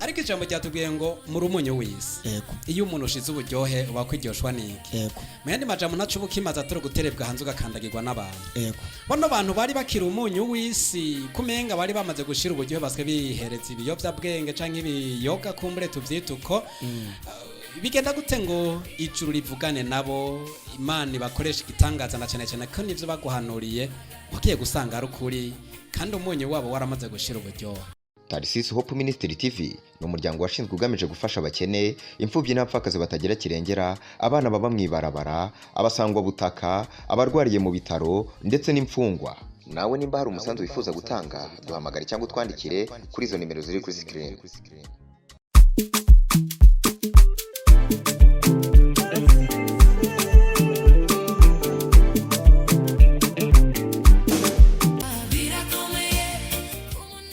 Ariko ijambo ryatubwiye ngo muri umunyu w'isi. Yego. Iyo umuntu ushize uburyohe uba kwiryoshwa n'iki? Yego. Mu yandi majambo, ntaco uba ukimaze atari uguterebwa hanze ugakandagirwa n'abantu. Yego. Bano bantu bari bakiri umunyu w'isi, kumenga bari bamaze gushira uburyohe, baswe bihereza ibiyovyabwenge canke ibiyoga, kumbure tuvyita uko. Bigenda gute ngo ijuru rivugane nabo, Imana ibakoresha igitangaza, na cyane cyane ko nivyo baguhanuriye wagiye gusanga ari ukuri kandi umunyu wabo waramaze gushira uburyohe? Tarisisi Hope Ministry TV ni umuryango washinzwe ugamije gufasha abakene, imfubyi n'abapfakazi batagira kirengera, abana baba mu ibarabara, abasangwabutaka, abarwariye mu bitaro ndetse n'imfungwa. Nawe nimba hari umusanzu wifuza gutanga, duhamagare cyangwa utwandikire kuri izo nimero ziri kuri sikirini.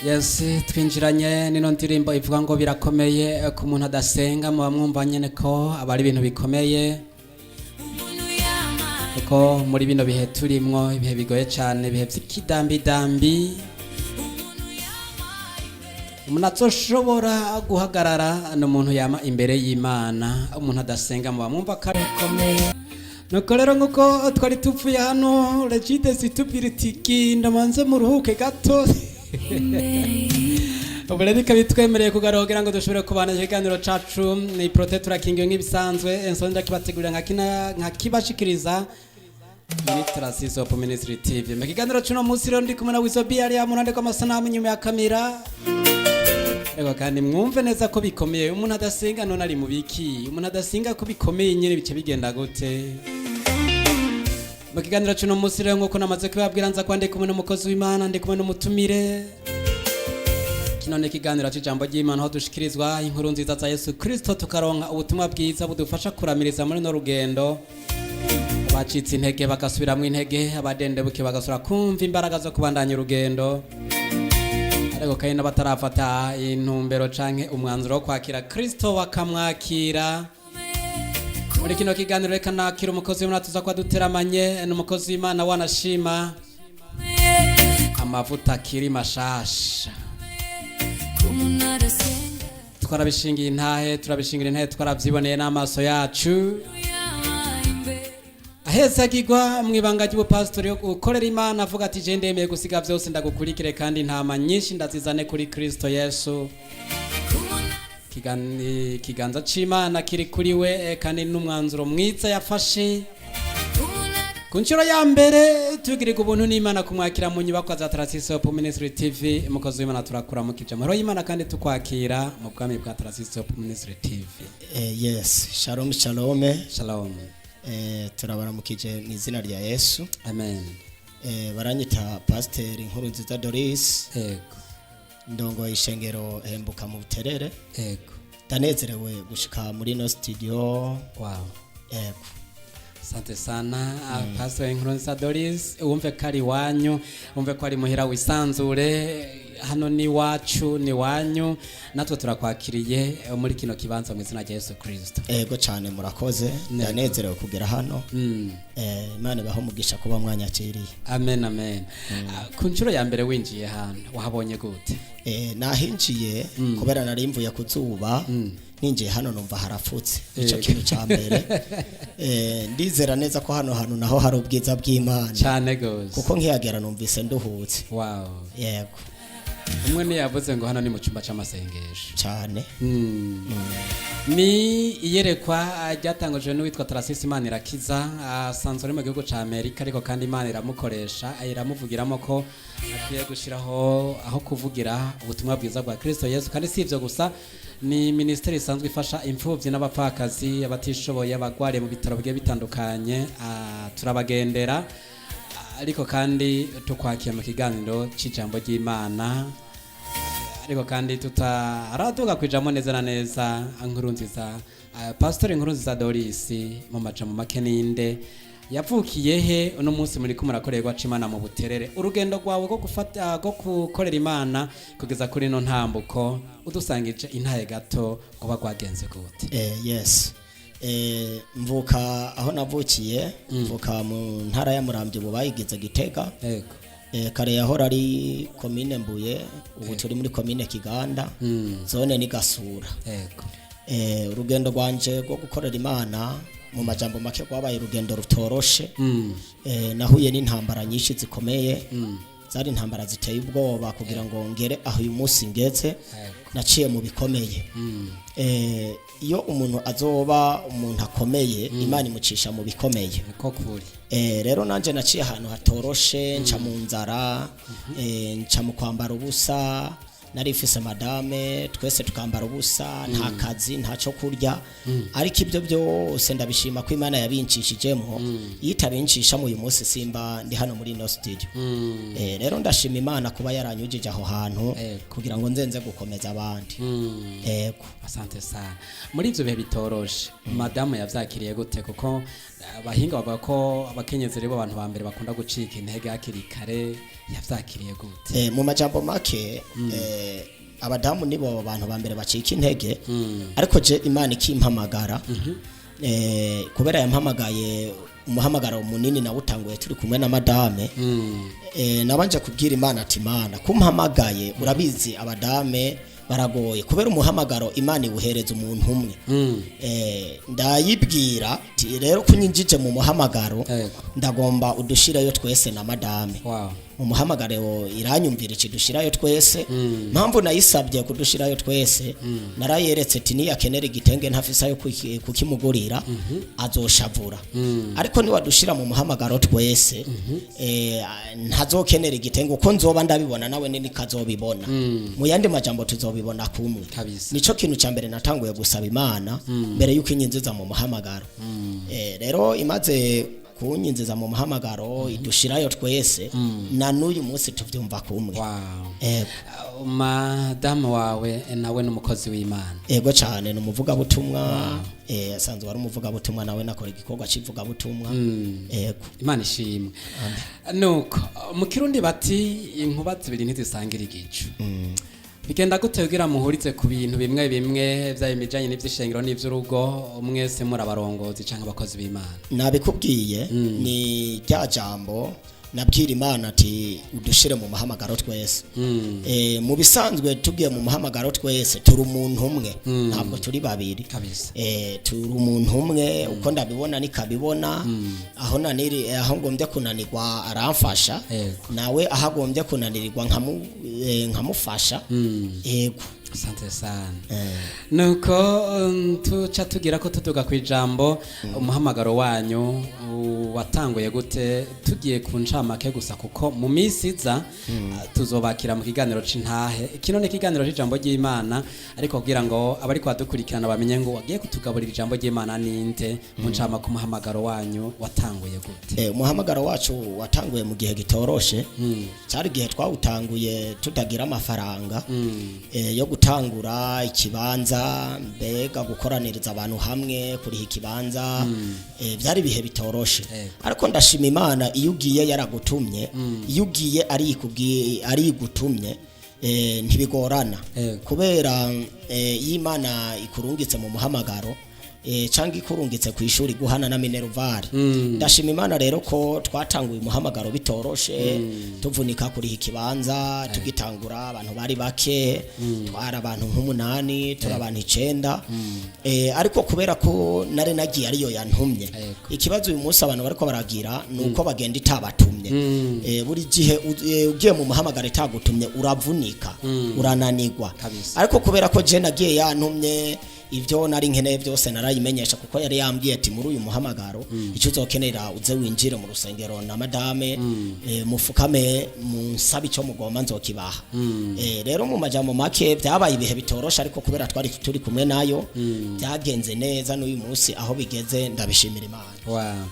Yes, twinjiranye nino ndirimbo ivuga ngo birakomeye ku muntu adasenga. Muba mwumva nyene ko aba ari ibintu bikomeye, kuko muri bino bihe turimwo, ibihe bigoye cyane, ibihe by'ikidambidambi, umuntu azoshobora guhagarara ni umuntu yama imbere y'Imana. Umuntu adasenga muba mwumva ko ari nuko. Rero nk'uko twari tupfuye hano, regide zitubwira iti ginda manze muruhuke gato. Ubu rero ikaba itwemereye kugaruka kugira ngo dushobore kubana ikiganiro cacu. Ni Prote turakingiwe nk'ibisanzwe, ensonja kibategurira nka kibashikiriza muri Tarasiso Hope Ministry TV. Mu kiganiro c'uno munsi rero ndi kumwe na Wizo B hariya mu ruhande rw'amasanamu inyuma ya kamera. Ariko kandi mwumve neza ko bikomeye, umuntu adasenga none ari mu biki? Umuntu adasenga ko bikomeye nyene, bice bigenda gute? Mu kiganiro c'uno munsi rero, nk'uko namaze kubibabwira, nza kuba ndi kumwe n'umukozi w'Imana, ndi kumwe n'umutumire. Kino ni ikiganiro c'ijambo ry'Imana, aho dushikirizwa inkuru nziza za Yesu Kristo, tukaronka ubutumwa bwiza budufasha kuramiriza muri no rugendo, abacitse intege bagasubiramwo intege, abadendebuke bagasubira kumva imbaraga zo kubandanya urugendo, ariko kandi n'abatarafata intumbero canke umwanzuro wo kwakira Kristo bakamwakira. Muri kino kiganiro reka nakira umukozi w'Imana tuza kuba duteramanye. Ni umukozi w'Imana wanashima amavuta akiri mashasha. Twarabishingiye intahe, turabishingira intahe, twarabyiboneye n'amaso yacu. Ahezagirwa mu ibanga ry'ubupasitori yo gukorera Imana, avuga ati: "Je ndemeye gusiga byose ndagukurikire, kandi intama nyinshi ndazizane kuri Kristo Yesu." Ikiganza c'Imana kiri kuri we, kandi n'umwanzuro mwiza yafashe ku nshuro ya mbere tugirirwa ubuntu n'Imana kumwakira mu nyubakwa za Tarasisi Hope Ministry TV. Umukozi w'Imana, turakuramukije, amahoro y'Imana, kandi tukwakira mu bwami bwa Tarasisi Hope Ministry TV. Yes, shalom shalom. Shalom. Turabaramukije mu izina rya Yesu. Amen. Baranyita Pasiteri Nkuru Nziza Doris. Ndongoye ishengero Hembuka mu Buterere. Ndanezerewe gushika muri ino studio. Yego. Asante sana, Pastor Nkurunziza Doris. Wumve ko ari iwanyu, wumve ko ari muhira, wisanzure. Hano ni iwacu, ni iwanyu, natwe turakwakiriye muri kino kibanza mu izina rya Yesu Kristo. Ego cyane, murakoze, ndanezerewe kugera hano. Imana ibahe umugisha kuba mwanyakiriye. Amen, amen. Ku nshuro ya mbere winjiye hano wahabonye gute? Nahinjiye kubera nari mvuye ku zuba, ninjiye hano numva harafutse, icyo kintu cya mbere. Ndizera neza ko hano hantu naho hari ubwiza bw'Imana. Cyane gose. Kuko nkihagera numvise nduhutse. Yego. Umwe ntiyavuze ngo hano ni mu cyumba c'amasengesho? Cyane. Ni iyerekwa ryatangajwe n'uwitwa Tarasisi Imana irakiza, asanzwe ari mu gihugu ca Amerika, ariko kandi Imana iramukoresha, iramuvugiramo ko akwiye gushyiraho aho kuvugira ubutumwa bwiza bwa Kristo Yesu. Kandi si ivyo gusa, ni minisiteri isanzwe ifasha imfuvyi n'abapfakazi, abatishoboye, abagwariye mu bitaro bigiye bitandukanye. Turabagendera, ariko kandi tukwakiye mu kiganiro c'ijambo ry'Imana. Ariko kandi tutaraduga kwijamo neza na neza, Nkuru Nziza, Pastor Nkuru Nziza Doris, mu majambo make ninde? Yavukiye he? Uno munsi muri ko murakorerwa c'Imana mu Buterere, urugendo rwawe rwo gufata rwo gukorera Imana kugeza kuri ino ntambuko, udusangije intahe gato, kuba rwagenze gute? Yes, mvuka aho navukiye, mvuka mu ntara ya Muramvya, ubu bayigize Gitega. Kare yahora ari komine Mbuye, ubu turi muri komine Kiganda, zone ni Gasura. Yego. Urugendo rwanje rwo gukorera Imana, mu majambo make, rwabaye urugendo rutoroshe. Nahuye n'intambara nyinshi zikomeye, zari intambara ziteye ubwoba. Kugira ngo ngere aho uyu munsi ngeze, naciye mu bikomeye. Iyo umuntu azoba umuntu akomeye, Imana imucisha mu bikomeye. Niko kuri. Rero nanje naciye ahantu hatoroshe, nca mu nzara, nca mu kwambara ubusa. Nari mfise madame, twese tukambara ubusa, nta kazi, nta cyo kurya. Ariko ibyo byose ndabishima ko Imana yabincishijemo. Iyo itabincishamo, uyu munsi simba ndi hano muri ino studio. Rero ndashima Imana kuba yaranyujije aho hantu kugira ngo nzenze gukomeza abandi. Yego. Asante sana. Muri ivyo bihe bitoroshe, madamu yavyakiriye gute? Kuko abahinga bavuga ko abakenyezi rero abantu ba mbere bakunda gucika intege hakiri kare. Yavyakiriye gute? Mu majambo make, abadamu nibo bantu ba mbere bacika intege. Ariko je Imana ikimpamagara, kubera yampamagaye umuhamagaro munini nawe utanguye turi kumwe na madame, nabanje kubwira Imana ati: "Imana, kumpamagaye urabizi, abadame baragoye kubera umuhamagaro Imana iwuhereza umuntu umwe." Ndayibwira ati: "Rero kunyinjije mu muhamagaro, ndagomba udushirayo twese na madame mu muhamagaro." Iranyumvira, ikidushirayo twese. Mpamvu nayisabye kudushirayo twese, narayeretse ati niyakenera igitenge ntafise ayo kukimugurira azoshavura. Ariko niwadushira mu muhamagaro twese, ntazokenera igitenge uko nzoba ndabibona, nawe nikazobibona. Mu yandi majambo, tuzobibona kumwe. Nico kintu ca mbere natanguye gusaba Imana mbere yuko inyinjiza mu muhamagaro. Rero imaze kunyinjiza mu muhamagaro, idushirayo twese, na n'uyu munsi tuvyumva kumwe. Ego. Madamu wawe nawe n'umukozi w'Imana? Ego cyane, ni umuvugabutumwa. Asanzwe ari umuvugabutumwa, nawe nakora igikorwa c'ivugabutumwa. Ego. Imana ishimwe. Nuko mu Kirundi bati inkuba zibiri ntizisangira igicu. Bigenda gute kugira muhurize ku bintu bimwe bimwe, byaba ibijanye n'ivy'ishengero n'ivy'urugo, mwese muri abarongozi canke abakozi b'Imana? Nabikubwiye, ni rya jambo nabwira Imana ati udushire mu muhamagaro twese. Mu bisanzwe tugiye mu muhamagaro twese, turi umuntu umwe, ntabwo turi babiri. Turi umuntu umwe. Uko ndabibona nikabibona, aho naniri, aho ngombye kunanirwa aramfasha, nawe aho agombye kunanirirwa nkamufasha. Yego. Asante sana. Nuko tuca tugira ko tuduga ku ijambo, umuhamagaro wanyu watanguye gute? Tugiye ku ncamake gusa, kuko mu minsi iza tuzobakira mu kiganiro c'intahe. Kino ni ikiganiro c'ijambo ry'Imana, ariko kugira ngo abari kwadukurikirana bamenye ngo wagiye kutugaburira ijambo ry'Imana ninde, mu ncamake umuhamagaro wanyu watanguye gute? Umuhamagaro wacu watanguye mu gihe gitoroshe. Cyari igihe twawutanguye tutagira amafaranga yo gutangura ikibanza, mbega gukoraniriza abantu hamwe, kuriha ikibanza. Byari ibihe bitoroshe. Ariko ndashima Imana, iyo ugiye yaragutumye, iyo ugiye ari igutumye, ntibigorana. Kubera iyo Imana ikurungitse mu muhamagaro canke ikurungitse ku ishuri, guhana na minerval. Ndashima Imana rero ko twatanguye umuhamagaro bitoroshe, tuvunika kuriha ikibanza. Tugitangura abantu bari bake, twari abantu nk'umunani, turi abantu 9. Ariko kubera ko nari nagiye ariyo yantumye. Ikibazo uyu munsi abantu bariko baragira ni uko bagenda itabatumye. Buri gihe ugiye mu muhamagaro itagutumye, uravunika, urananigwa. Ariko kubera ko je nagiye yantumye, ibyo nari nkeneye byose narayimenyesha, kuko yari yambwiye ati muri uyu muhamagaro icyo uzokenera uze winjire mu rusengero na madame, mufukame munsabe icyo mugomba, nzokibaha. Rero mu majambo make, byabaye ibihe bitoroshe, ariko kubera twari turi kumwe nayo, byagenze neza. N'uyu munsi aho bigeze ndabishimira Imana.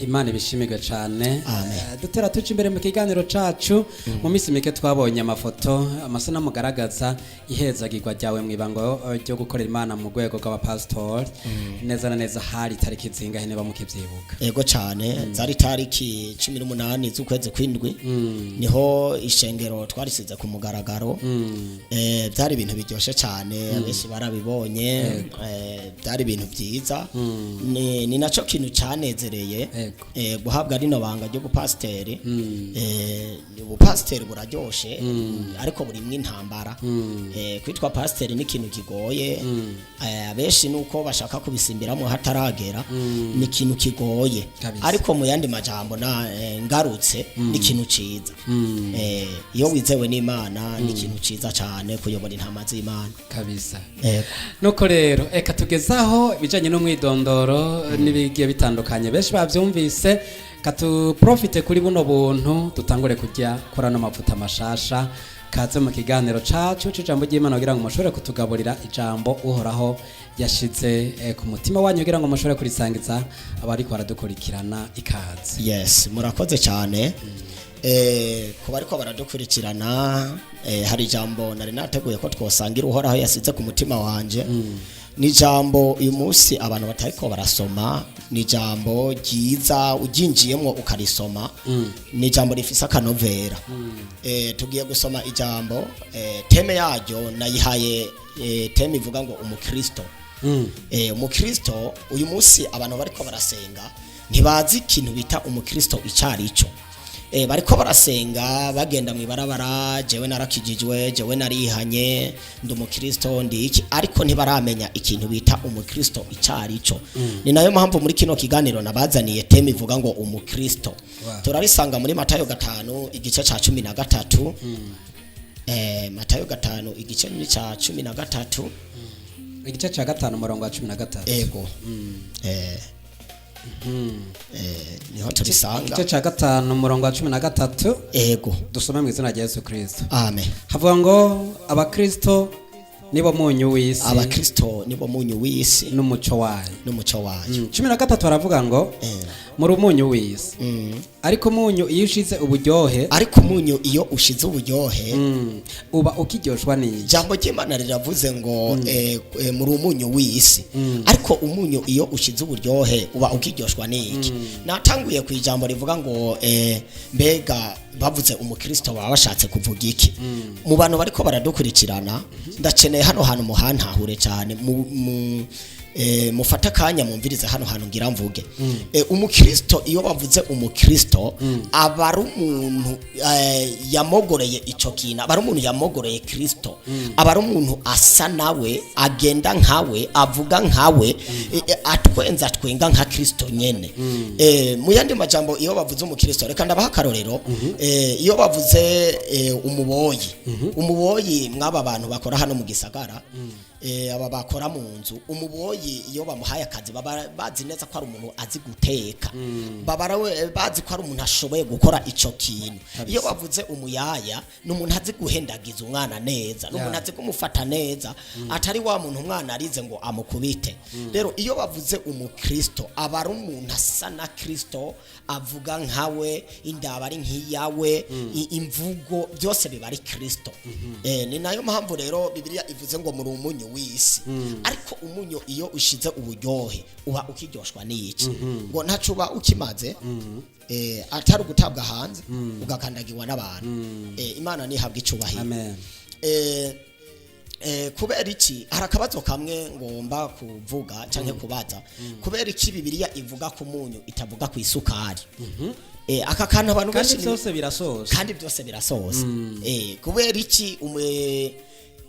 Imana ibishimirwe cyane. Amen. Dutera tuca imbere mu kiganiro cacu. Mu minsi mike twabonye amafoto, amasanamu agaragaza ihezagirwa ryawe mu ibango ryo gukorera Imana mu rwego rwego rw'abapasitori neza na neza hari itariki zingahe niba mukivyibuka? Ego cyane, zari tariki 18 z'ukwezi kw'indwi, niho ishengero twarisize ku mugaragaro. Byari ibintu biryoshye cyane, abenshi barabibonye. Byari ibintu byiza, ni nacyo kintu cyanezereye guhabwa rino banga ry'ubupasiteri. Ubupasiteri buraryoshe, ariko burimwo intambara. Kwitwa pasiteri ni ikintu kigoye. Abenshi nuko bashaka kubisimbiramo hataragera, ni ikintu kigoye. Ariko mu yandi majambo na ngarutse, ni ikintu ciza. Iyo wizewe n'Imana, ni ikintu ciza cyane kuyobora intama z'Imana. Kabisa. Nuko rero eka tugezaho ibijanye n'umwidondoro n'ibigiye bitandukanye, benshi bavyumvise. Katuprofite kuri buno buntu, dutangure kujya kora no mavuta mashasha. Kaze mu kiganiro cacu c'ijambo ry'Imana kugira ngo mushobore kutugaburira ijambo Uhoraho yashize ku mutima wanyu, kugira ngo mushobore kurisangiza abariko baradukurikirana. Ikaze. Yes, murakoze cyane. Ku bariko baradukurikirana, hari ijambo nari nateguye ko twosangira Uhoraho yasize ku mutima wanje. Ni ijambo uyu munsi abantu batariko barasoma, ni ijambo ryiza uryinjiyemwo ukarisoma, ni ijambo rifise akanovera. Tugiye gusoma ijambo, thème yaryo nayihaye thème ivuga ngo umukristo. Umukristo, uyu munsi abantu bariko barasenga ntibazi ikintu bita umukristo icari ico. Bariko barasenga bagenda mw'ibarabara: "Jewe narakijijwe, jewe narihanye, ndi umukristo, ndi iki", ariko ntibaramenya ikintu bita umukristo icari ico. Ni nayo mpamvu muri kino kiganiro nabazaniye thème ivuga ngo umukristo. Turarisanga muri Matayo 5 igice ca 13. Matayo 5 igice ni ca 13. Igice ca 5, umurongo wa 13. Ego. Niho turisanga. Igice ca 5, umurongo wa 13. Ego. Dusome mu izina rya Yesu Kristo. Amen. Havuga ngo abakristo nibo munyu w'isi Abakristo nibo munyu w'isi n'umuco wayo. N'umuco wayo. 13 baravuga ngo muri umunyu w'isi, ariko umunyu iyo ushize uburyohe, Ariko umunyu iyo ushize uburyohe, uba ukiryoshwa n'iki? Ijambo ry'Imana riravuze ngo muri umunyu w'isi, ariko umunyu iyo ushize uburyohe uba ukiryoshwa n'iki? Natanguye ku ijambo rivuga ngo mbega bavuze umukristo baba bashatse kuvuga iki? Mu bantu bariko baradukurikirana, ndakeneye hano hantu muhantahure cyane, mu mufate akanya mumvirize hano hantu ngira mvuge. Umukristo, iyo bavuze umukristo, aba ari umuntu yamogoreye ico kintu, aba ari umuntu yamogoreye Kristo, aba ari umuntu asa nawe, agenda nkawe, avuga nkawe, atwenza atwenga nka Kristo nyene. Mu yandi majambo, iyo bavuze umukristo, reka ndabaha akarorero. Iyo bavuze umuboyi, umuboyi mw'aba bantu bakora hano mu gisagara, aba bakora mu nzu, umuboyi iyo bamuhaye akazi baba bazi neza ko ari umuntu azi guteka, baba bazi ko ari umuntu ashoboye gukora ico kintu. Iyo bavuze umuyaya, ni umuntu azi guhendagiza umwana neza, ni umuntu azi kumufata neza, atari wa muntu umwana arize ngo amukubite. Rero iyo bavuze umukristo, aba ari umuntu asa na Kristo, avuga nkawe, indaba ari nk'iyawe, imvugo byose biba ari Kristo. Ni nayo mpamvu rero Bibiliya ivuze ngo muri umunyu w'isi, ariko umunyu iyo ushize uburyohe uba ukiryoshwa n'iki? Ngo ntaco uba ukimaze, atari ugutabwa hanze ugakandagirwa n'abantu. Imana nihabwa icubahiro. Amen. Kubera iki? Hari akabazo kamwe ngomba kuvuga canke kubaza: kubera iki Bibiliya ivuga ku munyu itavuga ku isukari? Aka kantu abantu Kandi benshi byose birasoza. Kandi byose birasoza. Kubera iki umwe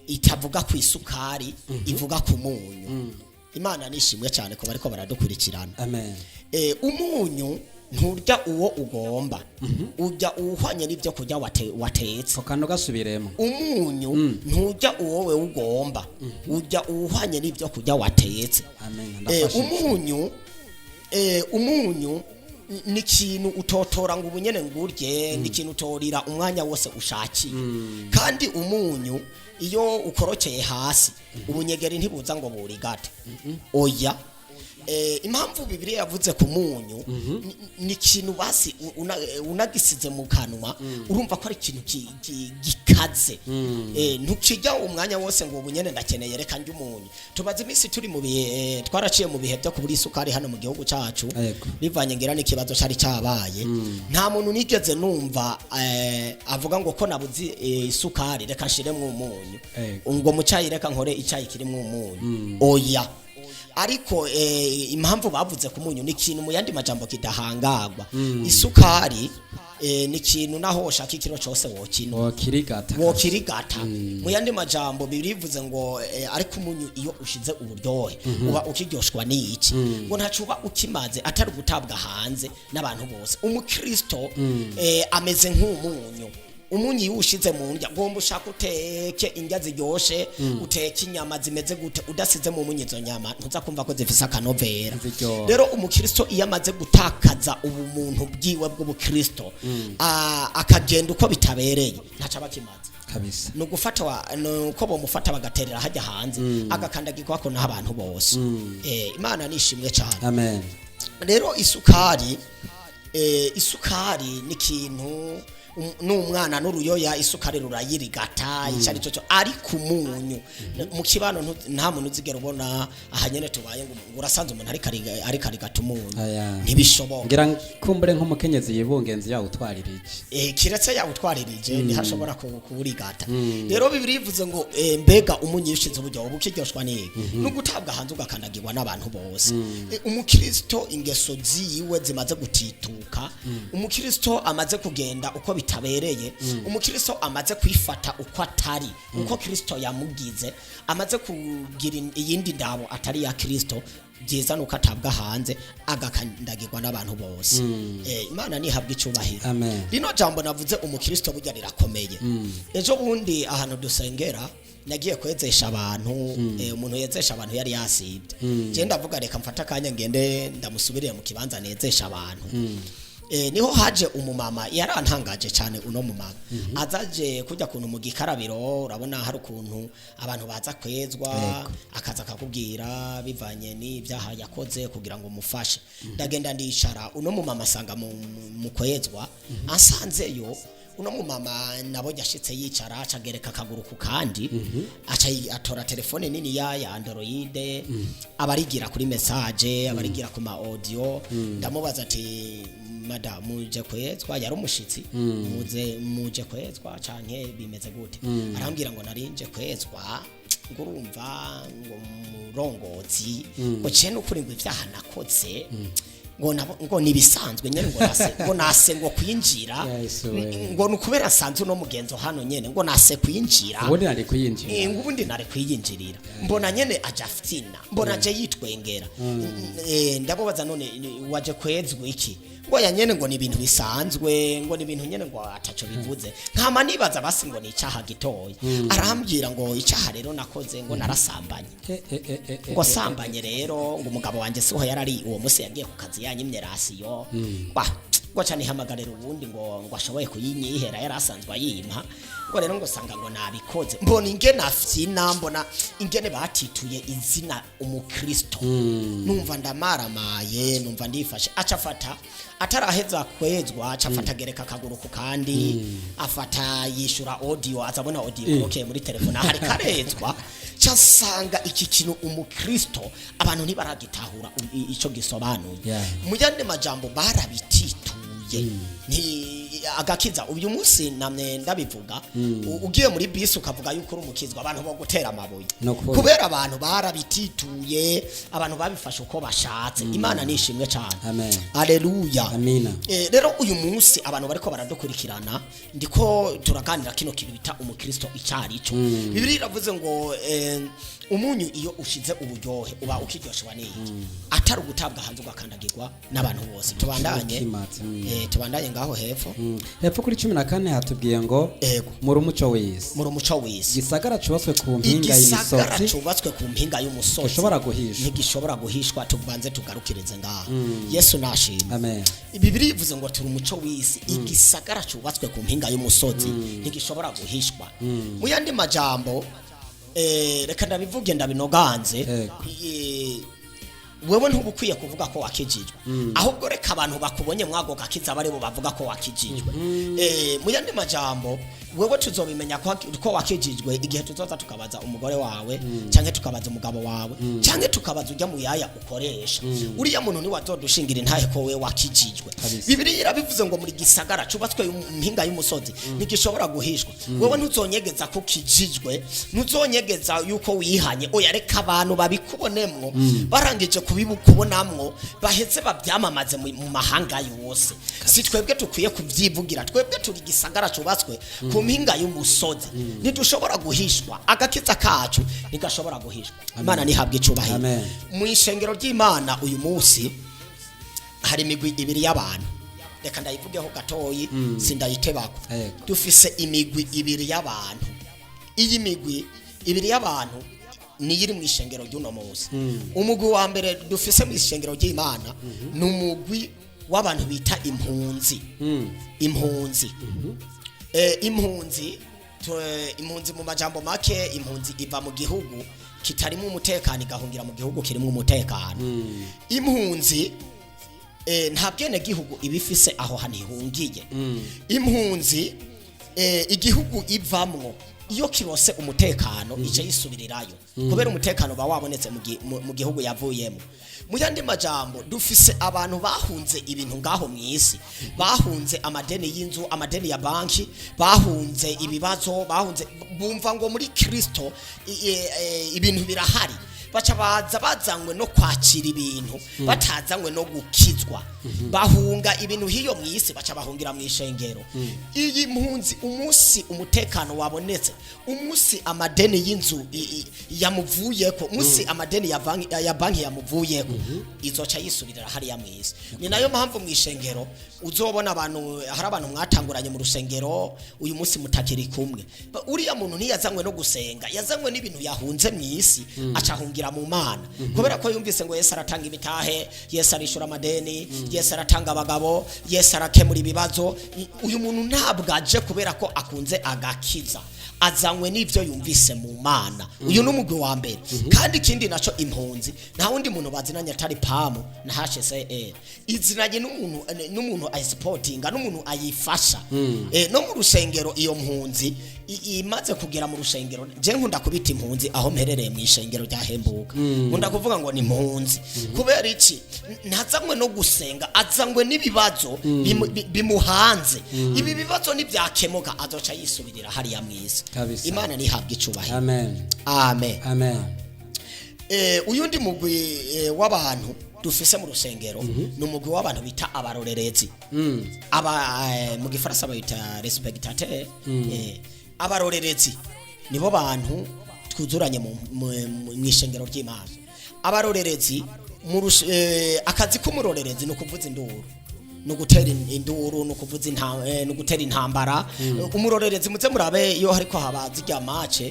itavuga ku isukari, ivuga ku munyu? Imana nishimwe cyane ko bariko baradukurikirana. Amen. Umunyu nturya uwo ugomba, urya uwuhwanye n'ibyo kurya watetse. Ako kantu gasubiremo. Umunyu nturya uwo we ugomba, urya uwuhwanye n'ibyo kurya watetse. Amen. Ndafashije. Umunyu ni ikintu utotora ngo ubunyene ngurye, ni ikintu utorira umwanya wose ushakiye. Kandi umunyu iyo ukorokeye hasi, ubunyegeri ntibuza ngo burigate, oya. Impamvu Bibiliya yavuze ku munyu ni ikintu basi unagisize mu kanwa urumva ko ari ikintu gikaze. Ntukijya umwanya wose ngo ubu nyene ndakeneye, reka ndye umunyu. Tumaze iminsi turi mu bihe, twaraciye mu bihe byo kubura isukari hano mu gihugu cacu, bivanye ngira n'ikibazo cari cabaye. Nta muntu nigeze numva avuga ngo ko nabuze isukari, reka nshiremwo umunyu, ngo mu cayi reka nkore icayi kirimwo umunyu. Oya. Ariko impamvu bavuze ku munyu ni ikintu mu yandi majambo kidahangagwa. Isukari ni ikintu naho woshaka ikiro cose wokinwa, Wokirigata. Wokirigata. Mu yandi majambo birivuze ngo ariko umunyu iyo ushize uburyohe uba ukiryoshwa n'iki? Ngo ntaco uba ukimaze atari gutabwa hanze n'abantu bose. Umukristo ameze nk'umunyu. Umunyu iyo ushize mu ndya, ngomba ushaka uteke indya ziryoshe, uteke inyama zimeze gute, udasize mu munyu izo nyama ntuza kumva ko zifise akanovera. Ziryoha. Rero umukristo iyo amaze gutakaza ubumuntu bwiwe bw'ubukristo, akagenda uko bitabereye, ntaco aba akimaze. Kabisa. Ni ugufata ni uko bomufata bagaterera hajya hanze, agakandagirwako n'abantu bose. Imana nishimwe cyane. Amen. Rero isukari, isukari ni ikintu n'umwana n'uruyoya isukari rurayirigata icyo ari cyo cyo. Ariko umunyu mu kibano nta muntu uzigera ubona aha nyene tubaye ngo urasanze umuntu ariko arigata umunyu. Aya. Ntibishoboka. Ngira kumbure nk'umukenyezi yibungenzi yawutwarira iki. Kiretse yawutwaririje ntihashobora kuwurigata. Rero Bibiliya ivuze ngo mbega umunyu ushize uburyo uba ukiryoshwa n'iki? No gutabwa hanze ugakandagirwa n'abantu bose. Umukristo ingeso ziwe zimaze gutituka, umukristo amaze kugenda uko bitabereye, umukristo amaze kwifata uko atari uko Kristo yamugize, amaze kugira iyindi ndabo atari ya Kristo, byiza nuko atabwa hanze agakandagirwa n'abantu bose. Imana nihabwa icubahiro. Amen. Rino jambo navuze umukristo burya rirakomeye. Ejo bundi ahantu dusengera nagiye kwezesha abantu. Umuntu yezesha abantu yari yasibye. Je ndavuga reka mfate akanya ngende ndamusubirire mu kibanza nezesha abantu. Niho haje umumama yarantangaje cyane. Uno mumama azaje kujya kuntu mu gikarabiro, urabona hari ukuntu abantu baza kwezwa, akaza akakubwira bivanye n'ibyaha yakoze kugira ngo umufashe. Ndagenda ndicara, uno mumama asanga mu kwezwa asanzeyo. Uno mumama nabonye ashitse yicara, acagereka akaguru ku kandi, aca atora telefone nini ya Android, abarigira kuri message, abarigira ku ma audio. Ndamubaza ati: "Madamu, uje kwezwa?" Yari umushitsi. "Muze muje kwezwa canke bimeze gute?" Arambwira ngo narinje kwezwa, ngo urumva ngo murongozi, ngo cene ukuri ngo ivyaha nakoze ngo ngo nibisanzwe nyene, ngo nase ngo kwinjira. Yesu we. Ngo nukubera nsanze uno mugenzo hano nyene, ngo nase kwinjira. Ubundi nari kuyinjira. Ngo ubundi nari kwiyinjirira. Mbona nyene aja afyina, mbona aje yitwengera. Ndamubaza: "None waje kwezwa iki?" Ngo ya nyene ngo ni ibintu bisanzwe, ngo ni ibintu nyene ngo ataco bivuze. Nkama nibaza basi ngo ni icaha gitoya. Arambwira ngo icaha rero nakoze ngo narasambanye. Ngo sambanye rero, ngo umugabo wanje siho yarari uwo musi, yagiye ku kazi yanyimye ration. Bah, ngo ca nihamagarira uwundi ngo ashoboye kuyinyihera yari asanzwe ayimpa, ngo rero ngo sanga ngo nabikoze. Mbona ingene afyina, mbona ingene batituye izina umukristo, numva ndamaramaye, numva ndifashe. Aca afata, ataraheza kwezwa, aca afata agereka akaguru ku kandi, afata yishura audio, azabona audio ikorokeye muri telefone ahari karezwa. Casanga iki kintu umukristo abantu ntibaragitahura ico gisobanuye. Mu yandi majambo barabitituye. Nti agakiza uyu munsi namwe ndabivuga, ugiye muri bisi ukavuga yuko uri umukizwa, abantu bo gutera amabuye. No kubona. Kubera abantu barabitituye, abantu babifashe uko bashatse. Imana nishimwe cyane. Amen. Aleluya. Amina. Rero uyu munsi abantu bariko baradukurikirana, ndiko turaganira kino kintu bita umukristo icari cyo. Bibiliya iravuze ngo umunyu iyo ushize uburyohe uba ukiryoshwa n'iki? Atari ugutabwa hanze ugakandagirwa n'abantu bose. Tubandanye. Ukimaze. Tubandanye ngaho hepfo. Hepfo kuri 14 hatubwiye ngo: Ego. Muri umuco w'isi. Muri umuco w'isi. Igisagara cubatswe ku mpinga Igisagara y'imisozi cubatswe ku mpinga y'umusozi gishobora guhishwa. Ntigishobora guhishwa. Tubanze tugarukirize ngaho. Yesu nashimwe. Amen. Bibiliya ivuze ngo turi umuco w'isi, igisagara cubatswe ku mpinga y'umusozi ntigishobora guhishwa. Mu yandi majambo, reka ndabivuge ndabinoganze. Yego. Wewe ntubukwiye kuvuga ko wakijijwe, ahubwo reka abantu bakubonye mwago gakiza bari bo bavuga ko wakijijwe. Mu yandi majambo, wewe tuzobimenya ko wakijijwe igihe tuzoza tukabaza umugore wawe, canke tukabaza umugabo wawe, canke tukabaza ujya mu yaya ukoresha. Uriya muntu ni wazodushingira intahe ko wewe wakijijwe. Kabisa. Bibiliya irabivuze ngo muri gisagara cubatswe mu mpinga y'umusozi ntigishobora guhishwa. Wewe ntuzonyegeza ko ukijijwe, ntuzonyegeza yuko wihanye. Oya, reka abantu babikubonemwo, barangije kubibukubonamwo baheze babyamamaze mu mahanga yose. Si twebwe tukwiye kubyivugira. Twebwe turi gisagara cubatswe ku mpinga y'umusozi, ntidushobora guhishwa. Agakiza kacu ntigashobora guhishwa. Imana nihabwe icubahiro. Amen. Mu ishengero ry'Imana uyu munsi hari imigwi ibiri y'abantu. Reka ndayivugeho gatoyi, sindayitebako. Yego. Dufise imigwi ibiri y'abantu. Iyi migwi ibiri y'abantu niyo iri mu ishengero ry'uno munsi. Umugwi wa mbere dufise mu ishengero ry'Imana ni umugwi w'abantu bita impunzi. Impunzi, impunzi, impunzi mu majambo make, impunzi iva mu gihugu kitarimo umutekano igahungira mu gihugu kirimo umutekano. Impunzi nta bwene gihugu iba ifise aho hantu ihungiye. Impunzi, igihugu ivamwo iyo kirose umutekano ice yisubirirayo, kubera umutekano uba wabonetse mu gihugu yavuyemo. Mu yandi majambo, dufise abantu bahunze ibintu ngaho mu isi: bahunze amadeni y'inzu, amadeni ya banki, bahunze ibibazo, bahunze, bumva ngo muri Kristo ibintu birahari, baca baza bazanywe no kwakira ibintu, batazanywe no gukizwa. Bahunga ibintu hiyo mu isi, baca bahungira mu ishengero. Iyi mpunzi, umunsi umutekano wabonetse, umunsi amadeni y'inzu yamuvuyeko, umunsi amadeni ya banki yamuvuyeko, izoca yisubirira hariya mu isi. Ni nayo mpamvu mu ishengero uzobona abantu, hari abantu mwatanguranye mu rusengero uyu munsi mutakiri kumwe. Uriya muntu ntiyazanywe no gusenga, yazanywe n'ibintu yahunze mu isi, aca ahungira mu Mana, kubera ko yumvise ngo Yesu aratanga imitahe, Yesu arishura amadeni, Yesu aratanga abagabo, Yesu arakemura ibibazo. Uyu muntu ntabwo aje kubera ko akunze agakiza, azanywe n'ibyo yumvise mu Mana. Uyu ni umugwi wa mbere. Kandi ikindi naco, impunzi nta wundi muntu bazinanye atari PAM na HCR. Izinanye n'umuntu ayisipotinga, n'umuntu ayifasha. No mu rusengero, iyo mpunzi imaze kugera mu rusengero, je nkunda kubita impunzi aho mperereye mu ishengero rya Hembuka, nkunda kuvuga ngo ni impunzi. Kubera iki? Ntazanywe no gusenga, azanywe n'ibibazo bimuhanze. Ibi bibazo nibyakemuka azoca yisubirira hariya mwisi. Kabisa. Imana nihabwe icubahiro. Amen. Amen. Amen. Uyundi mugwi w'abantu dufise mu rusengero ni umugwi w'abantu bita abarorerezi. Aba mu gifaransa bayita les spectateurs. Abarorerezi nibo bantu twuzuranye mu ishengero ry'Imana. Abarorerezi akazi k'umurorerezi ni ukuvuza induru, ni ugutera induru, ni ukuvuza ni ugutera intambara. Umurorerezi, muze murabe iyo hariko haba zirya match,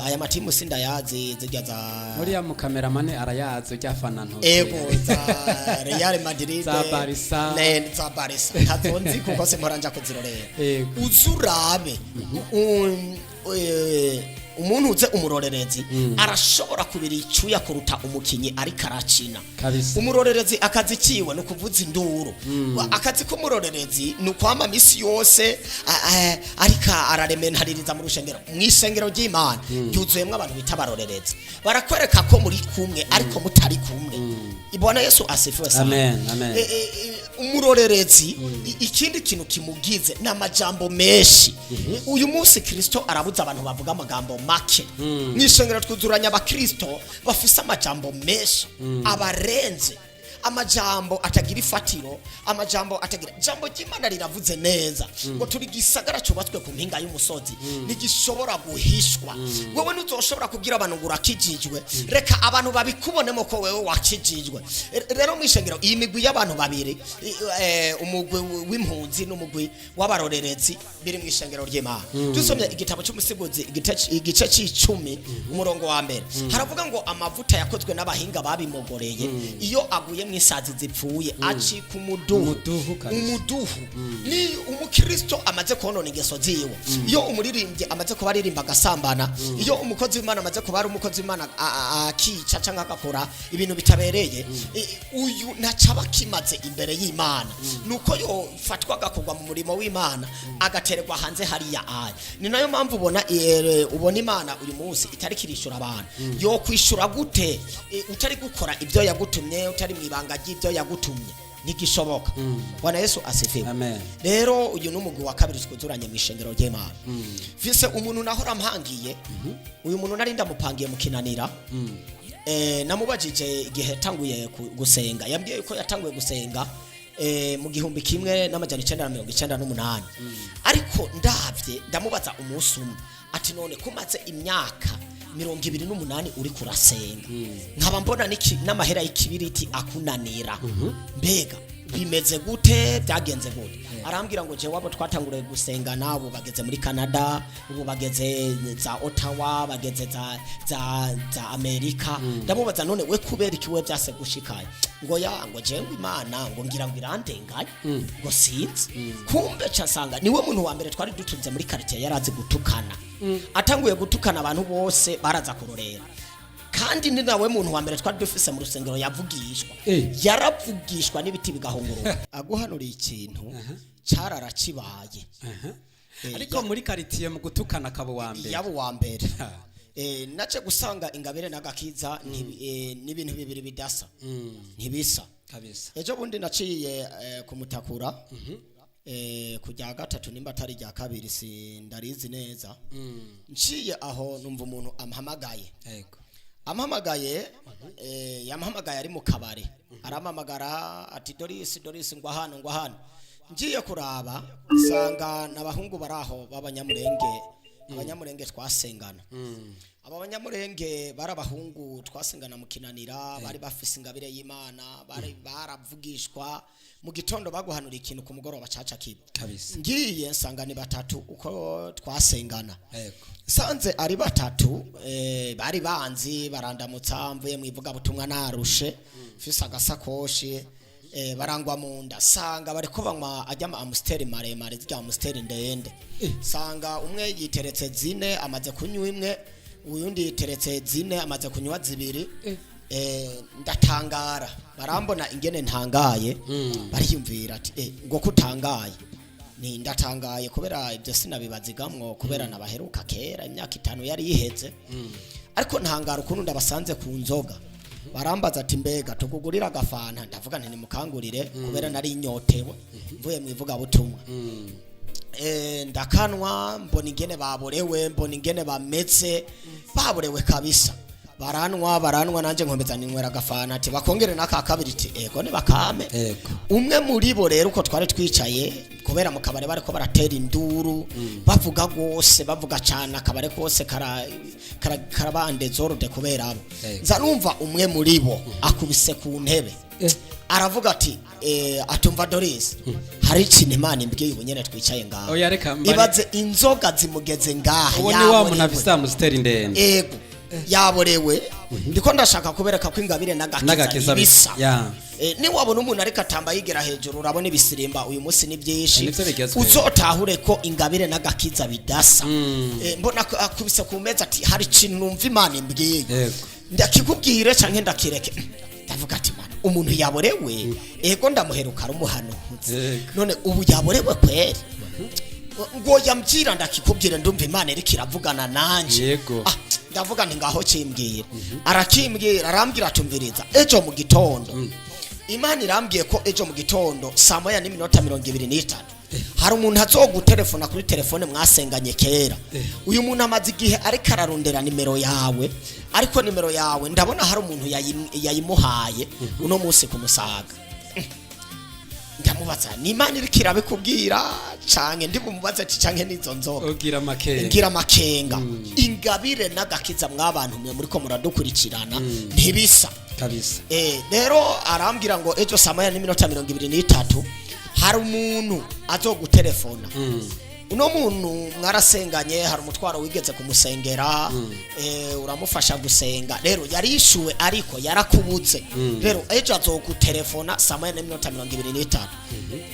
aya matimu sindayazi, zirya za Uriya mu kameramane arayazi, ujya afana ntoki. Ego, za Real Madrid, Za Barca. Za Barca ntazonzi kuko simpora nja kuzirorera. Ego. Uzurabe umuntu uze umurorerezi arashobora kubira icyuya kuruta umukinyi ariko arakina. Kabisa. Umurorerezi akazi kiwe ni ukuvuza induru. Akazi k'umurorerezi ni ukwama misi yose ariko ararementaririza mu rushengero. Mu ishengero ry'Imana ryuzuyemwo abantu bita abarorerezi, barakwereka ko muri kumwe ariko mutari kumwe. Ibona Yesu asifiwe sana. Amen, amen. Umurorerezi, ikindi kintu kimugize ni amajambo menshi. Uyu munsi Kristo arabuza abantu bavuga amagambo make. Mu ishengero twuzuranye abakristo bafise amajambo menshi abarenze, amajambo atagira ifatiro, amajambo atagira. Jambo ry'Imana riravuze neza ngo turi gisagara cyubatswe ku mpinga y'umusozi, ntigishobora guhishwa. Wewe ntuzoshobora kubwira abantu ngo urakijijwe, reka abantu babikubonemo ko wewe wakijijwe. Rero mu ishengero iyi migwi y'abantu babiri, umugwi w'impunzi n'umugwi w'abarorerezi biri mu ishengero ry'Imana. Dusomye igitabo cy'Umusigizi, igice c'icumi, umurongo wa mbere, haravuga ngo amavuta yakozwe n'abahinga babimogoreye iyo aguye nk'isazi zipfuye, acika umuduhu. Umuduhu kabisa. Umuduhu ni umukristo amaze konona ingeso ziwe. Iyo umuririmbyi amaze kuba aririmba agasambana, iyo umukozi w'Imana amaze kuba ari umukozi w'Imana akica cyangwa agakora ibintu bitabereye, uyu ntacaba kimaze imbere y'Imana. Nuko yofatwa agakorwa mu murimo w'Imana, agatererwa hanze hariya. Aya ni nayo mpamvu ubona ubona Imana uyu munsi itari kirishura abantu. Yo kwishura gute utari gukora ibyo yagutumye, utari mu ibanga ry'ibyo yagutumye? Ntigishoboka. Bwana Yesu asifiwe. Amen. Rero uyu ni umugwi wa kabiri twuzuranye mu ishengero ry'Imana. Mfise umuntu nahora mpangiye, uyu muntu nari ndamupangiye mu Kinanira. Namubajije igihe yatanguye gusenga, yambwiye ko yatanguye gusenga mu 1998. Ariko ndavye, ndamubaza umunsi umwe ati: "None kumaze imyaka 28 uri kurasenga, nkaba mbona n'amahera y'ikibiriti akunanira, mbega bimeze gute? Byagenze gute?" Arambwira ngo: "Jewe abo twatanguriye gusenga nabo bageze muri Canada ubu, bageze za Ottawa, bageze za Amerika." Ndamubaza: "None we kubera iki we byase gushikaye?" Ngo ya ngo: "Jewe Imana ngo ngira ngo irandenganye, ngo sinzi." Kumbe ca nsanga niwe muntu wa mbere twari dutunze muri quartier yarazi gutukana. Atanguye gutukana, abantu bose baraza kurorera. Kandi ni nawe muntu wa mbere twari dufise mu rusengero yavugishwa. Yaravugishwa n'ibiti bigahunguruka. Aguhanuriye ikintu cararakibaye. Ariko muri quartier mu gutukana akaba uwa mbere. Yaba uwa mbere. Nace gusanga ingabire n'agakiza n'ibintu bibiri bidasa, ntibisa. Ejo bundi naciye kumutakura kujya gatatu, nimba atari rya kabiri, sindarizi neza. Nciye aho numva umuntu ampamagaye. Ampamagaye, yampamagaye ari mu kabare. Arampamagara ati: "Doris, Doris, ngwa hano, ngwa hano." Ngiye kuraba nsanga n'abahungu bari aho b'Abanyamurenge, Abanyamurenge twasengana. Aba Banyamurenge bari abahungu twasengana mu Kinanira, bari bafise ingabire y'Imana, bari baravugishwa. Mu gitondo baguhanura ikintu, ku mugoroba caca kiba. Ngiye nsanga ni batatu uko twasengana. Sanze ari batatu, bari banzi, barandamutsa mvuye mu ivugabutumwa narushe, mfise agasakoshi, barangwa mu nda. Sanga bariko banywa ajya ama Amstel maremare, zirya Amstel ndende. Sanga umwe yiteretse zine, amaze kunywa imwe, uyundi yiteretse zine, amaze kunywa zibiri. Ndatangara. Barambona ingene ntangaye, bariyumvira ati: "Ngo kutangaye?" Ni ndatangaye kubera ibyo sinabibazigamwo, kubera nabaheruka kera, imyaka 5 yari iheze. Ariko ntangara ukuntu ndabasanze ku nzoga. Barambaza ati: "Mbega tukugurira agafanta?" Ndavuga nti: "Nimukangurire," kubera nari nyotewe mvuye mu ivugabutumwa. Ndakanwa, mbona ingene baborewe, mbona ingene bameze, baborewe kabisa. Baranwa, baranwa, nanje nkomeza ninywera agafanta. Ati: "Bakongere n'aka kabiri." Ati: "Ego, nibakame." Umwe muri bo rero, uko twari twicaye, kubera mu kabare bariko baratera induru, bavuga gose, bavuga cyane, akabare kose karabande zorode kubera abo. Nza numva umwe muri bo akubise ku ntebe, aravuga ati atumva Doris, hari ikintu Imana imbwiye ubu nyene twicaye ngaha. Oya, reka mbare- Ibaze, inzoga zimugeze ngaha. Uwo ni wa muntu Yaborewe. afise Amstel ndende. Ego, yaborewe. Ndiko ndashaka kubereka ko ingabire n'agakiza N'agakiza bisa. Niwabona umuntu ariko atamba yigera hejuru, urabona ibisirimba uyu munsi ni byinshi, Nivyo bigezweho. uzotahure ko ingabire n'agakiza bidasa. Mbona akubise ku meza ati: "Hari ikintu numva Imana imbwiye, ndakikubwire canke ndakireke?" Ndavuga ati: "Mana, umuntu yaborewe, ego ndamuheruka ari umuhanuzi, none ubu yaborewe kweri?" Ngo: "Yambwira ndakikubwire, ndumva Imana iriko iravugana nanje." Ah, ndavuga nti: "Ngaho kimbwira." Arakimbwira, arambwira atumviriza: "Ejo mu gitondo Imana irambwiye ko ejo mu gitondo saa 1:23 hari umuntu azogutelefona kuri telefone mwasenganye kera. Uyu muntu amaze igihe ariko ararondera nimero yawe, ariko nimero yawe ndabona hari umuntu yayimuhaye uno munsi kumusaga." Ndamubaza: "Ni Imana iriko irabikubwira canke?" Ndi bumubaze ati: "Canke nizo nzoga?" Ugira makenga. Ngira amakenga. Ingabire n'agakiza, mwabantu mwe muriko muradukurikirana, ntibisa. Rero arambwira ngo ejo saa 1:23 hari umuntu azogutelefona. Uno muntu mwarasenganye, hari umutwaro wigeze kumusengera, uramufasha gusenga, rero yarishuwe ariko yarakubutse. Rero ejo azogutelefona saa 1:25.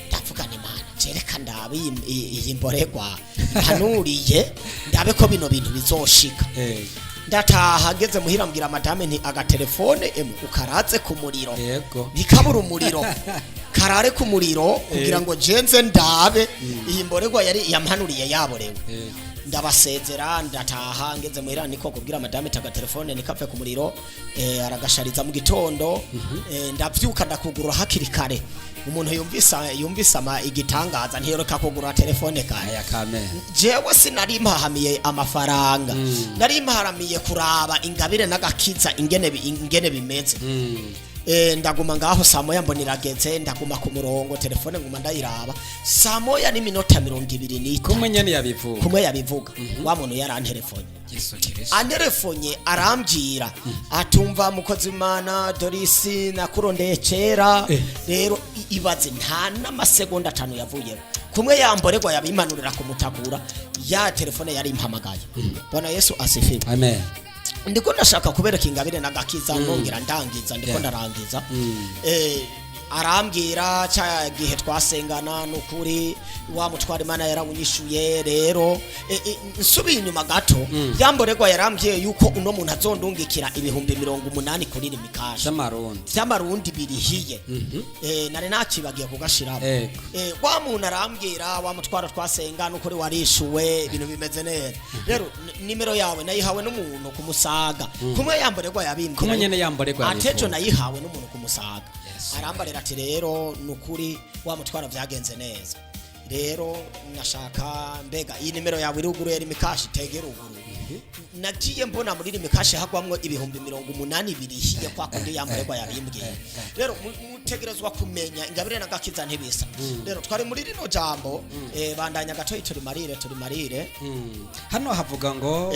Ndavuga ni Mana, jereka ndabe iyi mboregwa mpanuriye, ndabe ko bino bintu bizoshika. Ndataha, ngeze muhira mbwira madame nti agatelefone emwe ukaraze ku muriro, ntikabura umuriro, karare ku muriro kugira ngo jenze ndabe iyi mboregwa yari yampanuriye yaborewe. Ndabasezera, ndataha, ngeze muhira niko kubwira madame taga telefone nikapfe ku muriro. Aragashariza mu gitondo, ndavyuka ndakugurura hakiri kare. Umuntu yumvisa ama igitangaza ntiyoreka kugura telefone kare. Aya kame. Jewe sinari mpahamiye amafaranga, nari mpaharamiye kuraba ingabire n'agakiza ingene bimeze. Ndaguma ngaho, saa 1 mbona irageze, ndaguma ku murongo, telefone nguma ndayiraba, saa 1:25. Kumwe nyene yabivuga. Kumwe yabivuga, wa muntu yarantelefone. Yesu Kristo. Anterefonye arambwira atumva mukozi w'Imana Dorisi, nakurondeye kera. Rero ibaze, nta n'amasegonda 5 yavuyeho, kumwe yamboregwa yabimanurira kumutakura, ya telefone yari impamagaye. Bwana Yesu asifiwe. Amen. Ndiko ndashaka kubereka ingabire n'agakiza, nongera ndangiza, ndiko ndarangiza. Arambwira cya gihe twasengana, nukuri wa mutwara Imana yarawunyishuye. Rero nsubiye inyuma gato, yamboregwa yarambwiye yuko uno muntu azondungikira 80,000 kuri Lumicash Z'amarundi. Vy'amarundi birihiye. Nari nacibagiye kugashiramo. Wa muntu arambwira wa mutwaro twasenga, nukuri warishuwe, ibintu bimeze neza. Rero nimero yawe nayihawe n'umuntu kumusaga, kumwe yamboregwa yabimbwira. Kumwe nyene yamboregwa atejo yabivuga. Nayihawe n'umuntu kumusaga. Yes. Arambarira ati rero nukuri wa mutwaro vyagenze neza, rero nashaka mbega iyi nimero yawe iruguruye Lumicash? Tegera uguru. Nagiye mbona muri Lumicash hagwamwo 80,000 birihiye, kwa kundi yamboregwa yabimbwiye. Rero mutegerezwa kumenya ingabire n'agakiza ntibisa. Rero twari muri rino jambo, bandanya gatoyi, turimarire turimarire. Hano havuga ngo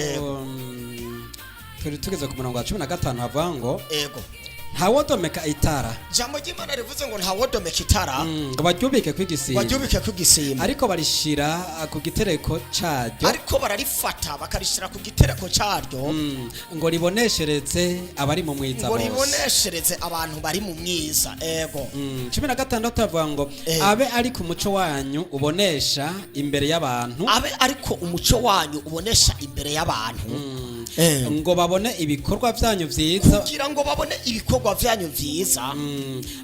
turi tugeze ku murongo wa 15, havuga ngo ntawodomeka itara. Jambo ry'Imana rivuze ngo ntawodomeka itara ngo baryubike kw'igisimba, baryubike ku gisimba, ariko barishira ku gitereko caryo. Ariko bararifata bakarishira ku gitereko caryo. Ngo riboneshereze abari mu mwiza ngo bose. Riboneshereze abantu bari mu mwiza, ego. 16 havuga ngo abe ari ku muco wanyu ubonesha imbere y'abantu. Abe ariko umuco wanyu ubonesha imbere y'abantu, ngo babone ibikorwa vyanyu vyiza. Kugira ngo babone ibikorwa vyanyu vyiza.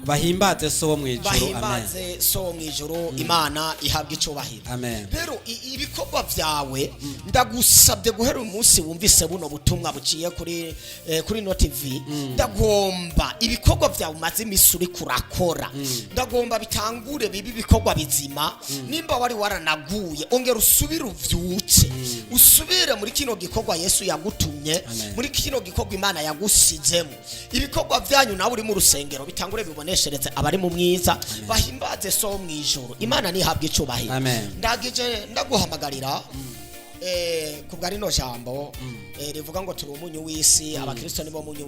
Bahimbaze so wo mw'ijuru. Amen. Bahimbaze so wo mw'ijuru. Imana ihabwa icubahiro. Amen. Rero ibikorwa vyawe, ndagusabye guhera uyu munsi wumvise buno butumwa buciye kuri no TV, ndagomba ibikorwa vyawe umaze imisi uriko urakora, ndagomba bitangure bibe ibikorwa bizima. Nimba wari waranaguye, ongera usubire uvyutse, usubire muri kino gikorwa Yesu yagutumye, Amen. muri kino gikorwa Imana yagusizemo. Ibikorwa vyanyu nawe uri mu rusengero bitangure biboneshereze abari mu mwiza, bahimbaze so mu ijuru. Imana nihabwe icubahiro. Amen. Ndagije ndaguhamagarira kubwa rino jambo rivuga ngo turi umunyu w'isi, abakristo nibo munyu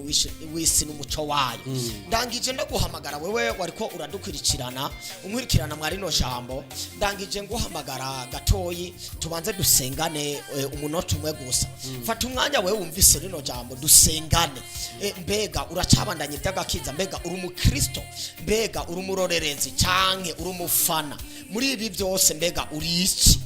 w'isi n'umuco wayo. Ndangije ndaguhamagara wewe wariko uradukurikirana, unkurikirana mwa rino jambo, ndangije nguhamagara gatoyi tubanze dusengane umunota umwe gusa. Fata umwanya wewe wumvise rino jambo, dusengane. Mbega uracabandanya iby'agakiza? Mbega uri umukristo? Mbega uri umurorerezi canke uri umufana? Muri ibi byose mbega uri iki?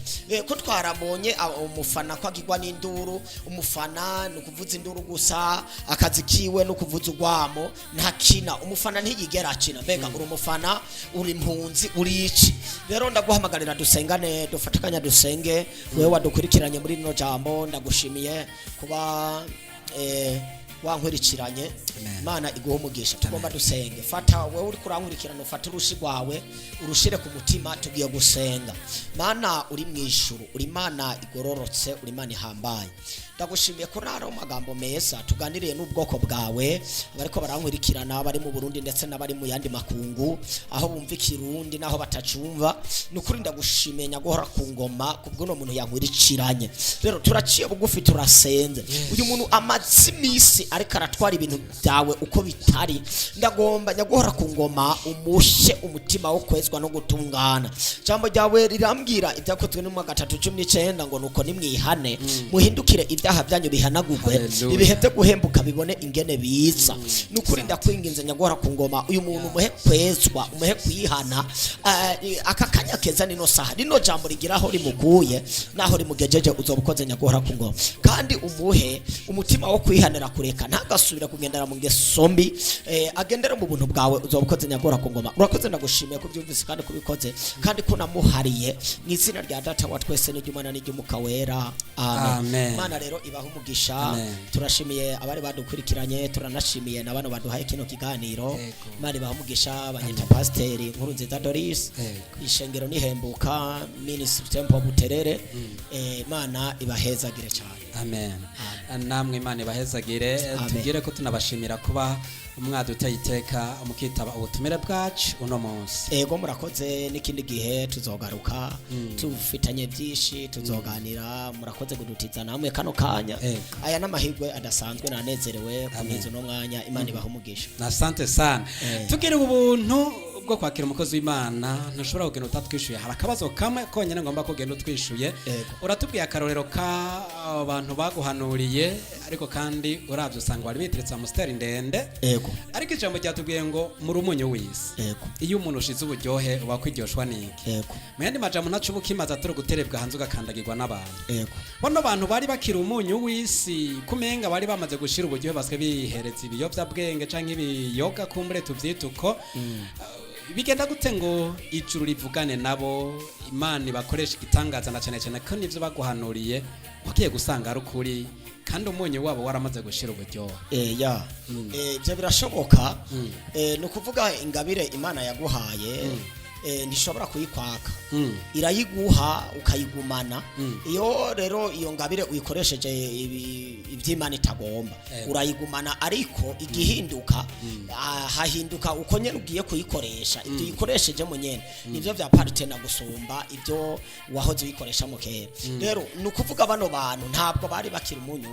Ko twarabonye umufana ko agirwa n'induru. Umufana ni ukuvuza induru gusa, akazi kiwe ni ukuvuza urwamo, ntakina. Umufana ntiyigera akina. Mbega uri umufana, uri impunzi, uri iki? Rero ndaguhamagarira dusengane, dufate akanya dusenge. Wewe wadukurikiranye muri rino jambo, ndagushimiye kuba wankurikiranye. Imana iguhe umugisha. Tugomba dusenge. Fata wewe uri kurankurikirana, ufate urushi rwawe urushire ku mutima, tugiye gusenga. Mana uri mu ijuru, uri Imana igororotse, uri Imana ihambaye. Ndagushimiye ko nari amagambo meza tuganiriye n'ubwoko bwawe, abariko barankurikirana bari mu Burundi ndetse n'abari mu yandi makungu, aho bumva ikirundi n'aho batacumva. Ni ukuri ndagushimiye nyaguhora ku ngoma kubw'uno muntu yankurikiranye. Rero turaciye bugufi, turasenze. Uyu muntu amaze iminsi ariko aratwara ibintu byawe uko bitari. Ndagomba nyaguhora ku ngoma umushe umutima wo kwezwa no gutungana. Jambo ryawe rirambwira ibyakozwe n'umwaka 3:19 ngo nuko nimwihane, muhindukire, ibyaha byanyu bihanagurwe, Hallelujah. ibihe byo guhembuka bibone ingene biza. Nukuri ndakwinginze nyaguhora ku ngoma, uyu muntu umuhe kwezwa, umuhe kwihana. Aka kanya keza, nino saha, rino jambo rigira aho rimukuye naho rimugejeje, uzoba ukoze nyaguhora ku ngoma. Kandi umuhe umutima wo kwihanira kureka, ntagasubira kugendera mu ngeso mbi, agendere mu buntu bwawe, uzoba ukoze nyaguhora ku ngoma. Urakoze, ndagushimiye ko byumvise kandi kubikoze kandi ko namuhariye, mu izina rya Data wa twese n'iry'Umwana n'iry'Umuka Wera, amen. Amen. Mana rero ibaha umugisha. Amen. Turashimiye abari badukurikiranye, turanashimiye na bano baduhaye kino kiganiro. Yego. Imana ibaha umugisha. Banyita Pasiteri Nkuru Nziza Doris, Yego. ishengero nihembuka Ministry Temple Buterere. Imana ibahezagire cyane. Amen. Namwe Imana ibahezagire. Amen. Tubwire ko tunabashimira kuba mwaduteye iteka mukitaba ubutumire bwacu uno munsi. Ego, murakoze. N'ikindi gihe tuzogaruka tufitanye byinshi tuzoganira. Murakoze kudutiza namwe kano kanya. Ego. Aya n'amahirwe adasanzwe, nanezerewe kuniza uno mwanya. Imana ibaha umugisha. Asante sana. Tugira ubuntu bwo kwakira umukozi w'Imana, ntushobora kugenda utatwishuye. Hari akabazo kamwe konyine ngomba kugenda utwishuye. Ego. Uratubwiye akarorero k'abantu baguhanuriye, ariko kandi uravye usanga bari biteretse amusiteri ndende. Ego. Ariko ijambo ryatubwiye ngo muri umunyu w'isi. Ego. Iyo umuntu ushize uburyohe uba kwiryoshwa n'iki? Ego. Mu yandi majambo, ntaco uba ukimaze atari uguterebwa hanze ugakandagirwa n'abantu. Ego. Bano bantu bari bakiri umunyu w'isi, kumenga bari bamaze gushira uburyohe, baswe bihereza ibiyovyabwenge canke ibiyoga, kumbure tuvyite uko. Bigenda gute ngo ijuru rivugane nabo, Imana ibakoresha igitangaza, na cane cane ko nivyo baguhanuriye wagiye gusanga ari ukuri kandi umunyu wabo waramaze gushira uburyohe? Ya, ibyo birashoboka. Ni ukuvuga ingabire Imana yaguhaye, ntishobora kuyikwaka, irayiguha ukayigumana. Iyo rero iyo ngabire uyikoresheje iby'Imana itagomba, urayigumana, ariko igihinduka, hahinduka uko nyene ugiye kuyikoresha. Ibyo uyikoreshejemo nyene nivyo vya partena gusumba ibyo wahoze uyikoreshamo kera. Rero ni ukuvuga bano bantu ntabwo bari bakiri umunyu,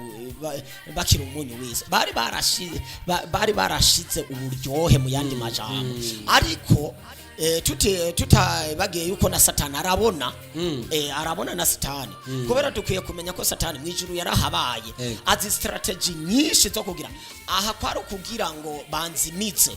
bakiri umunyu w'isi, bari barashize uburyohe mu yandi majambo. Ariko tutabagiye yuko na Satani arabona, arabona na Satani, kubera dukwiye kumenya ko Satani mu ijuru yarahabaye, azi strategy nyinshi zo kugira aha kwari ukugira ngo banzimitse,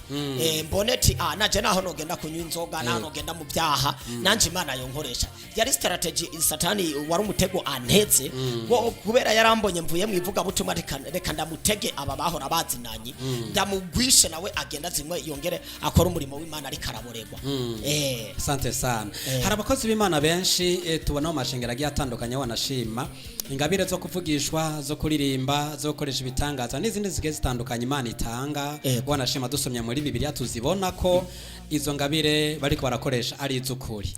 mbone ti naje naho nogenda kunywa inzoga, naho nogenda mu byaha, nanje Imana yonkoresha. Yari strategy Satani, wari umutego antetse wo kubera yarambonye mvuye mu ivugabutumwa, reka ndamutege aba bahora bazinanye, ndamugwishe nawe agenda zimwe yongere akora umurimo w'Imana ariko araboregwa. Asante sana. Hari abakozi b'Imana benshi, tubona mu mashengero agiye atandukanye, wanashima ingabire zo kuvugishwa, zo kuririmba, zo gukoresha ibitangaza n'izindi zigiye zitandukanye Imana itanga. Wanashima dusomye muri Bibiliya tuzibona ko izo ngabire bariko barakoresha ari iz'ukuri.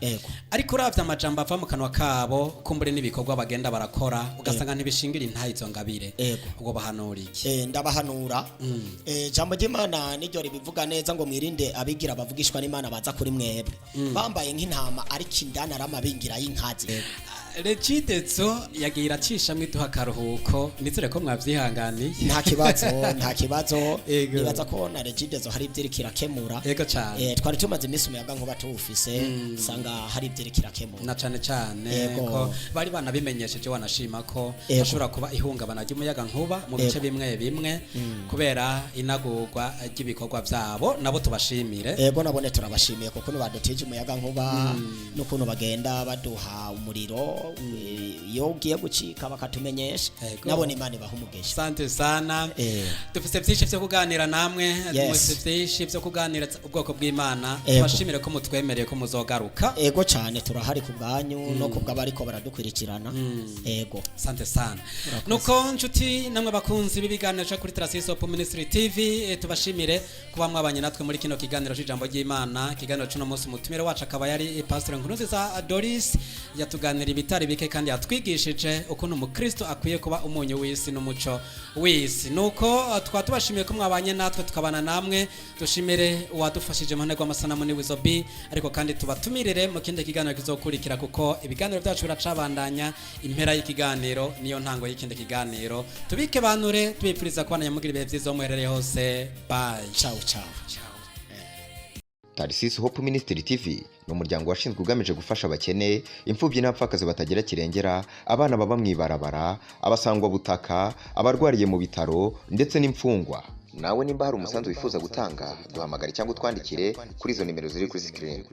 Ariko uravye amajambo ava mu kanwa kabo, kumbure n'ibikorwa bagenda barakora, ugasanga ntibishingira intahe izo ngabire. Ubwo bahanura iki? Ndabahanura, jambo ry'Imana niryo ribivuga neza ngo mwirinde abigira bavugishwa n'Imana baza kuri mwebwe bambaye nk'intama, ariko indani ari amabingira y'inkazi. Regidezo yagiye iracishamwo iduha akaruhuko, nizere ko mwavyihanganiye. Nta kibazo, nta kibazo. Ego. Nibaza ko na Regidezo hari ibyo iriko irakemura. Ego cane. Twari tumaze iminsi umuyaga nkuba tuwufise, usanga hari ibyo iriko irakemura. Na cane cane Yego. ko bari banabimenyesheje, wanashima ko Yego. hashobora kuba ihungabana ry'umuyaga nkuba mu bice bimwe bimwe kubera inagurwa ry'ibikorwa vyabo. Nabo tubashimire. Ego, nabone turabashimiye kuko badutije umuyaga nkuba n'ukuntu bagenda baduha umuriro, iyo ugiye gucika bakatumenyesha. Ego. Nabone Imana ibaha umugisha. Asante sana. Dufise vyinshi vyo kuganira namwe, dufise vyinshi vyo kuganira ubwoko bw'Imana. Ego. Tubashimire ko mutwemereye ko muzogaruka. Ego cane, turahari ku bwanyu no ku bw'abariko baradukurikirana. Ego. Asante sana. Nuko nshuti namwe bakunzi b'ibiganiro cyo kuri Trasis Hope Ministry TV, tubashimire kuba mwabanye natwe muri kino kiganiro cy'ijambo ry'Imana. Ikiganiro cy'uno munsi, umutumire wacu akaba yari Pastor Nkurunziza Doris, yatuganira ibitari ibitari bike kandi yatwigishije ukuntu umukristo akwiye kuba umunyu w'isi n'umuco w'isi. Nuko tukaba tubashimiye ko mwabanye natwe, tukabana namwe. Dushimire uwadufashije mu ntego amasanamu ni Wizo B, ariko kandi tubatumirire mu kindi kiganiro kizokurikira, kuko ibiganiro byacu biracabandanya. Impera y'ikiganiro niyo ntango y'ikindi kiganiro. Tubike banure, tubipfuriza kubana nyamugira ibihe byiza aho muherereye hose. Bye. Ciao ciao. Tarisisi Hope Ministry TV ni umuryango washinzwe ugamije gufasha abakene, imfubyi n'abapfakazi batagira kirengera, abana baba mu ibarabara, abasangwabutaka, abarwariye mu bitaro ndetse n'imfungwa. Nawe nimba hari umusanzu wifuza gutanga, duhamagare cyangwa utwandikire kuri izo nimero ziri kuri screen.